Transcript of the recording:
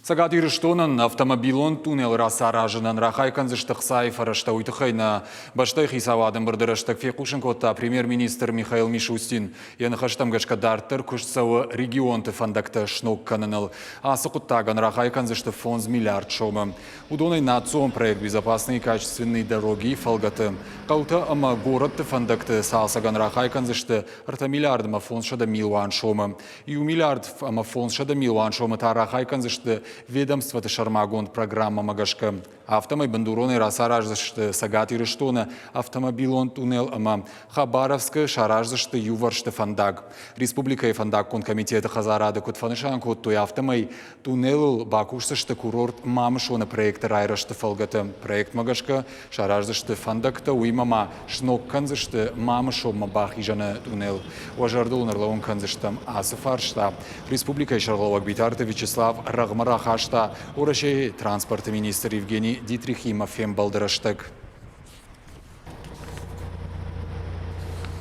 Цӕгат Ирыстонӕн автомобилон тъунел рацаразынӕн рахай кӕндзысты хцайы фӕрӕзтӕ. Уый тыххӕй нӕ бӕстӕйы хицауады ӕмбырды рӕстӕг фехъусын кодта премьер-министр Михаил Мишустин. Йӕ ныхӕстӕм гӕсгӕ дарддӕр куыст цӕуы регионты фӕндӕгтӕ сног кӕныныл. Ацы хъуыддагӕн рахай кӕндзысты 5 миллиард сомы. Уыдонӕй национ проект «Безопасные и качественные дороги» фӕлгӕты хъӕутӕ ӕмӕ горӕтты фӕндӕгты цалцӕгӕн рахай кӕндзысты 3 миллиардмӕ 500 милуан сомы. Иу миллиард ӕмӕ 500 милуан сомы та рахай кӕндзысты ведомствоты сӕрмагонд программӕмӕ гӕсгӕ. Афтӕмӕй бындуронӕй рацараздзысты Цӕгат Ирыстоны автомобилон тъунел ӕмӕ Хабаровскы сараздзысты иувӕрсты фӕндаг. Республикӕйы фӕндаггон комитеты хӕдзарады куыд фӕнысан кодтой, афтӕмӕй тъунелыл бакусдзысты курорт Мамысоны проекты райрӕзты фӕлгӕты. Проектмӕ гӕсгӕ сараздзысты фӕндӕгтӕ, уыимӕ ма сног кӕндзысты Мамысонмӕ бахизӕны тъунел. Уӕ зӕрдыл ын ӕрлӕууын кӕндзыстӕм ацы фарста. Республикӕйы сӕргълӕууӕг Битарты Вячеслав рӕгъмӕ рахаста Уӕрӕсейы транспорты министр Евгений Дитрихимӕ фембӕлды рӕстӕг.